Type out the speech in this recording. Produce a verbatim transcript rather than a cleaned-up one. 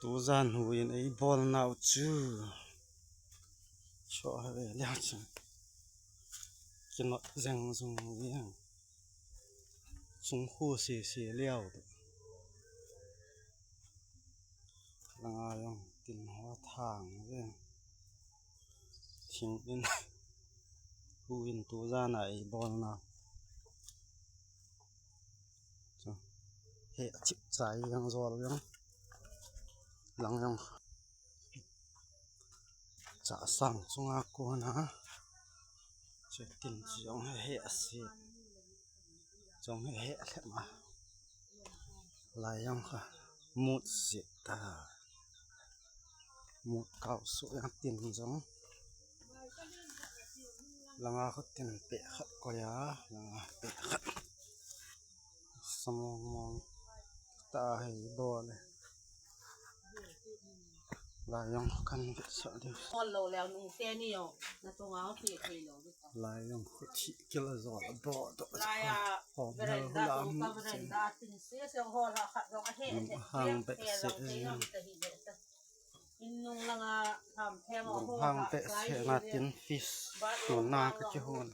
Tujan huin eibolnau chu. Cho ha ve leu chun. Kinot jeng jong jeng. Chung khu sese leu. Langa jong tin ho thang jeng. Thing in. Huin tujan a eibolnau. Chu. He chip chai jeng jol jeng. Lang jong. Chasang chunga kona. Chu tin chu jong he he ase. Jong he he lhema. Lai jong kha. Mut sit ta. Mut kau su jong tin jong. Langa khu tin pe khat ko ya. Langa pe khat. Samong mong ta hei bol e. Lai jong kan ve sa de. Hol lo leu nung te ni yo. Na tunga ho ki thei lo. Lai jong khu thi kila jol a bo do. Lai a. Hom hel hula mu. Veranda tin se se hol ha khat jong a he. Hang be se. Innung langa ham them a ho hang pe se na tin fish. Tuna ka kihon.